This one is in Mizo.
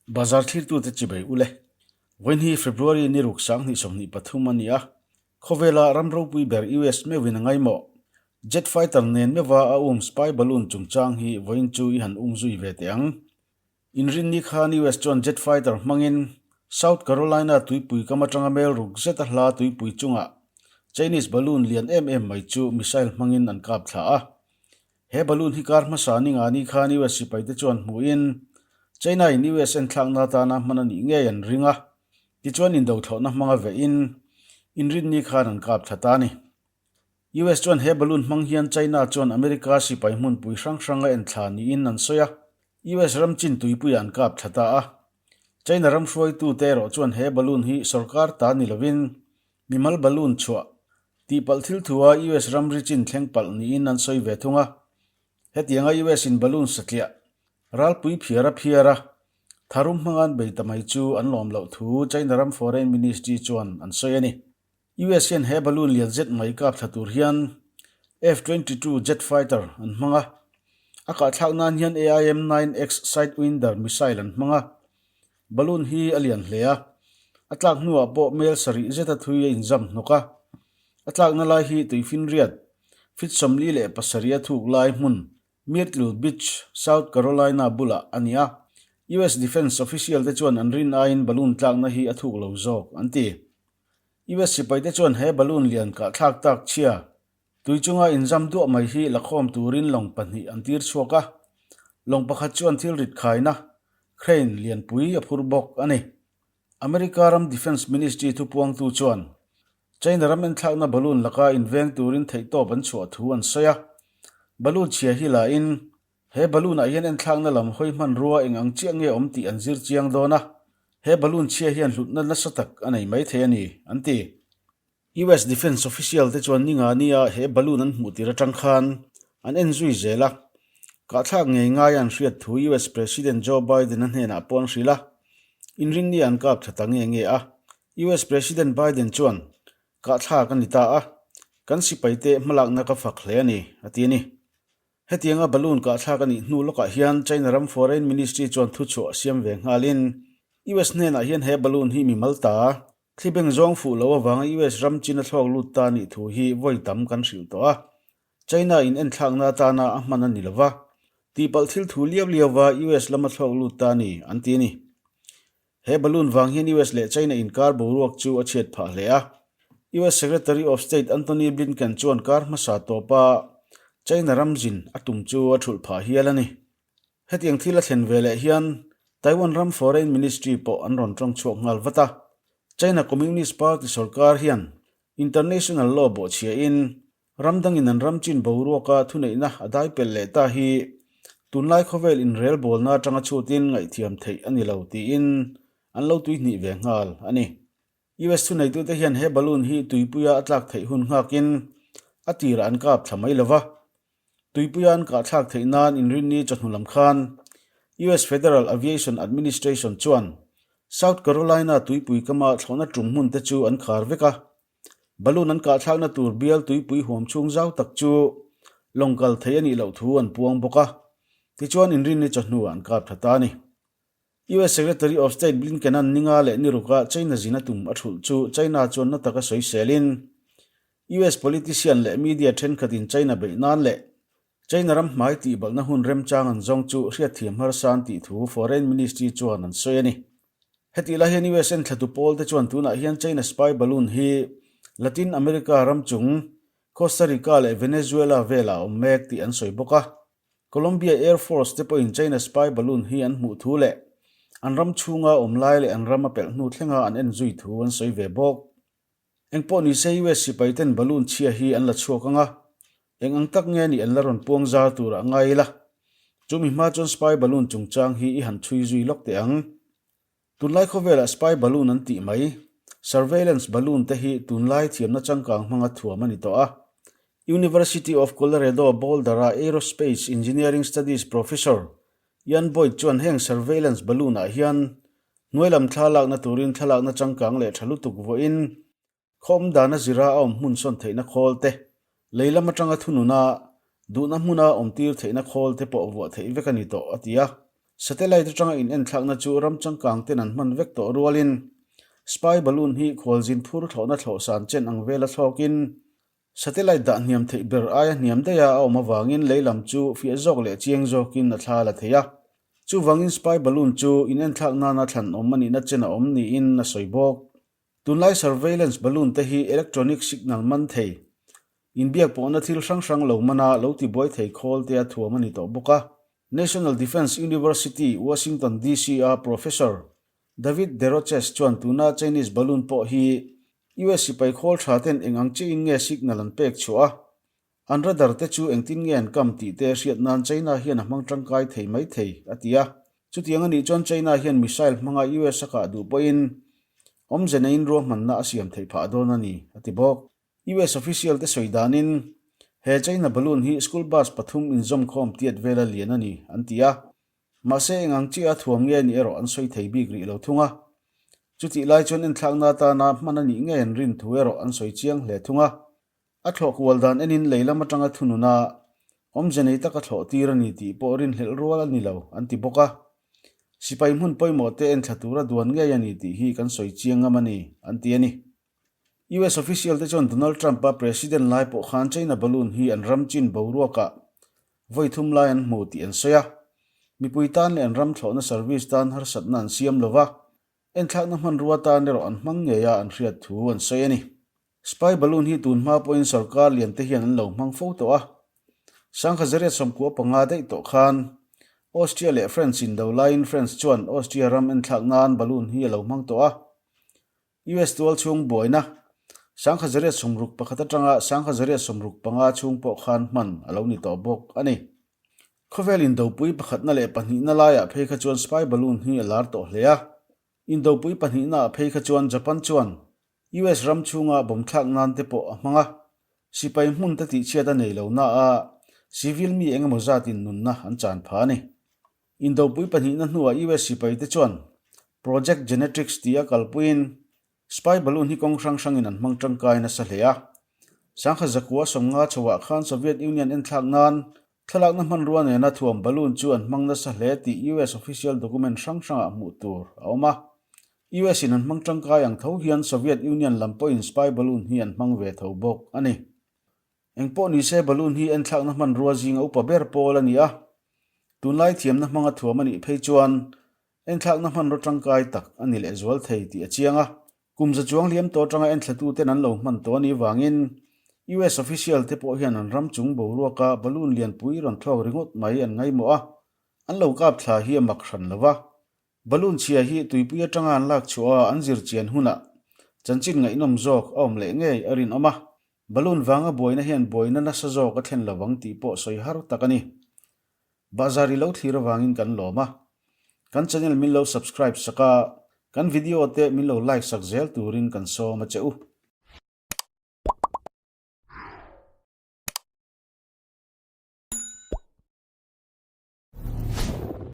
Bazar thlirtute chibei ule. Vawiin hi February ni ruk 2023 a ni a, khawvela ram ropui ber US meuhin a ngaimawh. Jet fighter nen meuha a um spy balloon chungchang hi vawiin chu i han um zui ve teh ang. Inrinni khan US chuan jet fighter hmangin South Carolina tuipui kam atanga mel ruk zeta hla tuipui chungah Chinese balloon lian em em mai chu missile hmangin an kap thla a. He balloon hi kar hmasa ni nga ni khan US sipaite chuan hmuhin China-in US enthlakna atana hman a nih ngei an ring a, tichuan indothlawhna hmanga vehin inrinni khan an kap thla ta a ni. US chuan he balloon hmang hian China chuan America sipai hmunpui hrang hrang a enthla niin an sawi a, US ram chin tuipuiah an kap thla ta a. China ram hruaitute erawh chuan he balloon hi sorkar ta ni lovin Mimal balloon chhuah tihpalh thil thua US ramri chin thleng palh niin an sawi ve thung a. Hetianga US in balloon satliah ralpui phiar a phiar a, tharum hmanga'n bei ta mai chu an lawm loh thu China ram Foreign Ministry chuan an sawi a ni. US hian he balloon lian zet mai kap thla tur hian F-22 jet fighter an hmang a, a kahthlak nan hian AIM-9X Sidewinder missile an hmang a. Balloon hi a lian hle a, a tlak hnuah pawh mel sarih zeta thui a inzam hnawk a. A tlakna lai hi tuifinriat, fit 47 a thuk lai hmun Myrtle Beach, South Carolina bulah a ni a. US Defence official te chuan an rin aiin balloon tlakna hi a thuk lo zawk an ti. US sipaite chuan he balloon lian kahthlak tak chhia tui chunga inzam duah mai hi lakhawm turin lawng pahnih an tir chhuak a, lawng pakhat chuan thil rit khaina, crane, lianpui a phur bawk a ni. America ram Defence Ministry thupuangtu chuan China ram enthlakna balloon laka inveng turin theihtawp an chhuah thu an sawi a, balloon chhia hi la in he balloon ah hian enthlakna lam hawi hmanrua eng ang chiah nge awm tih an zir chiang dawn a, he balloon chhia hian hlutna nasa tak a nei maithei a ni, an ti. US Defence official te chuan ninga nia he balloon an hmuh tir atang khan an en zui zel a, kahthlak ngei ngai an hriat thu US President Joe Biden a hnenah pawh an hrilh a, inrinni an kap tha ta nge nge a. US President Biden chuan, Kahthlak a ni ta a, kan sipaite hmalakna ka fak hle a ni, a ti a ni. Hetianga balloon kahthlak a nih hnu lawkah hian China ram Foreign Ministry chuan thuchhuah a siam ve nghalin US hnenah hian he balloon hi mimal ta Thlibeng zawng fuh lo avanga US ram chin a thlawk lut ta nih thu hi vawi tam kan hrilh tawh a. China in enthlakna atana a hman a ni lo va, tihpalh thil thu liau liauva US lama thlawk lut ta ni an ti a ni. He balloon vang hian US leh China inkar boruak chu a chhiat phah hle a. US Secretary of State Antony Blinken chuan kar hmasa tawpa China ram zin a tum chu a thulh phah hial a ni. Hetiang thil a thlen ve leh hian Taiwan ram Foreign Ministry pawh an rawn tawng chhuak nghal vat a. China Communist Party sorkar hian international law bawhchhiahin ram dangin an ram chin boruaka thuneihna a dai pelh leh ta hi tunlai khawvel inrelbawlna atanga chhutin ngaihthiam theih a ni lo tiin an lo tuihnih ve nghal a ni. US thuneitute hian he balloon hi tuipuia a tlak theih hun nghakin a tirah an kap thla mai lo va. Tuipuia an kahthlak theih nan inrinni chawhnu lam khan US Federal Aviation Administration chuan South Carolina tuipui kama thlawhna tum hmun te chu an khar vek a. Balloon an kahthlakna tur bial tuipui huam chhung zau tak chu lawng kal thei a nih loh thu an puang bawk a. Tichuan inrinni chawhnu ah an kap tha ta a ni. US Secretary of State Blinken-a'n ninga leh ni ruka China zin a tum a thulh chu China chuan na taka sawiselin US politician leh media thenkhatin China beih nan leh China ram hmai tihbalhna hun remchang an zawng chu hriatthiam harsa an tih thu Foreign Ministry chuan an sawi a ni. Hetih lai hian US enthlatu pawl te chuan tunah hian China spy balloon hi Latin America ram chung Costa Rica leh Venezuela velah a awm mek tih an sawi bawk a. Colombia Air Force te pawhin China spy balloon hi an hmuh thu leh an ram chhunga awm lai leh an ram a pelh hnu thlenga an en zui thu an sawi ve bawk. Engpawh ni se US sipai ten balloon chhia hi an la chhuak ang a, eng ang tak nge nih an la rawn puang zar turah ngai ila. Chumi hma chuan spy balloon chungchang hi i han chhui zui lawk teh ang. Tunlai khawvelah spy balloon an tih mai, surveillance balloon te hi tunlai thiamna changkang hmanga thuam a ni tawh a. University of Colorado Boulder-a Aerospace Engineering Studies Professor Ian Boyd chuan heng surveillance balloon-ah hian hnuailam thla lakna turin thlalakna changkang leh tha lutuk vawiin Khawm dana zira a awm hmun sawn theihna khawl te, lei lam atanga thununa duhna hmuna awm tir theihna khawl te pawh vuah theih vek a ni tawh, a ti a. Satellite atanga inenthlakna chu ram changkang ten an hman vek tawh rualin spy balloon hi khualzin phur thlawhna thlawhsan chen ang vela thlawkin satellite dah hniam theih ber aia hniam daiha a awm avangin lei lam chu fiah zawk leh chiang zawkin a thla la thei a. Chuvangin spy balloon chu inenthlak nana thlan awm a nihna chen a awm niin a sawi bawk. Tunlai surveillance balloon te hi electronic signal man thei, inbiak pawhna thil hrang hrang lo mana lo tibuai thei khawl te a thuam a ni tawh bawk a. National Defense University, Washington DC a Professor David DeRoches chuan tuna Chinese balloon pawh hi US sipai khawl tha ten eng ang chiahin nge signal an pek chhuah a, an radar te chu engtin nge an kam tih te hriat nan China hian a hmang tangkai thei mai thei, a ti a. Chutiang a nih chuan China hian missile hmanga US a kah duh pawhin awmze neiin ruahmanna a siam theih phah dawn a ni, a ti bawk. US official te sawi danin he China balloon hi school bus pathum inzawmkhawm tiat vela lian a ni, an ti a. Mahse eng ang chiah a thuam nge ni erawh an sawi thei bik rih lo thung a. Chutih lai chuan enthlakna atana hman a nih ngei an rin thu erawh an sawi chiang hle thung a. A thlawh kual dan enin lei lam atanga thununa awmze nei taka thlawh tir a ni tih pawh rinhlelh rual a ni lo, an ti bawk a. Sipai hmun pawimawh te enthla tura duan ngei a ni tih hi kan sawi chiang ngam a ni, an ti a ni. US official te chuan Donald Trump-a president lai pawh khan China balloon hi an ram chin boruakah vawi thum lai an hmu tih an sawi a. Mipui tan leh an ram thlawhna service tan harsatna an siam lo va, enthlakna hmanrua tan erawh an hmang ngei a an hriat thu an sawi a ni. Spy balloon hi tun hma pawhin sorkar lian te hian an lo hmang fo tawh a. Sangha zariat 95 daih tawh khan Austria leh France indo laiin France chuan Austria ram enthlak nan balloon hi a lo hmang tawh a. US tual chhung buaina 1961 atanga 1965 chhung pawh khan hman a lo ni tawh bawk a ni. Khawvel indopui pakhatna leh pahnihna laiah phei kha chuan spy balloon hi a lar tawh hle a. Indopui pahnihnaah phei kha chuan Japan chuan US ram chhunga bomb thlak nan te pawh a hmang a, sipai hmun te tihchhiat a nei lo na a, civil mi eng emaw zatin nunna an chan pha a ni. Indopui pahnihna hnuah US sipai te chuan Project Genetrix tia kalpuiin spy balloon hi kawng hrang hrangin an hmang tangkai nasa hle a. 1950 chhoah khan Soviet Union enthlak nan Thlalakna hmanrua nena thuam balloon chu an hmang nasa hle tih US official document hrang hrangah hmuh tur a awm a. US in an hmang tangkai ang tho hian Soviet Union lam pawhin spy balloon hi an hmang ve tho bawk a ni. Engpawh nise balloon hi enthlakna hmanrua zinga upa ber pawl a ni a. Tunlai thiamna hmanga thuam a nih phei chuan enthlakna hmanraw tangkai tak a ni lehzual thei tih a chiang a. Kum za chuang hliam tawh atanga enthlatuten an lo hman tawh a nih vangin US official te pawh hian an ram chung boruaka balloon lianpui rawn thlawk ringawt mai an ngaimawh a, an lo kap thla hi a mak hran lo va. Balloon chhia hi tuipui atanga an lak chhuah a an zir chian hunah chanchin ngaihnawm zawk a awm leh ngei a rinawm a, balloon vanga buaina hian buaina nasa zawk a thlen lovang tih pawh sawi har tak a ni. Bahzar i lo thlir avangin kan lawm a, kan channel min lo subscribe sak a, kan video te min lo like sak zel turin kan sawm a che u.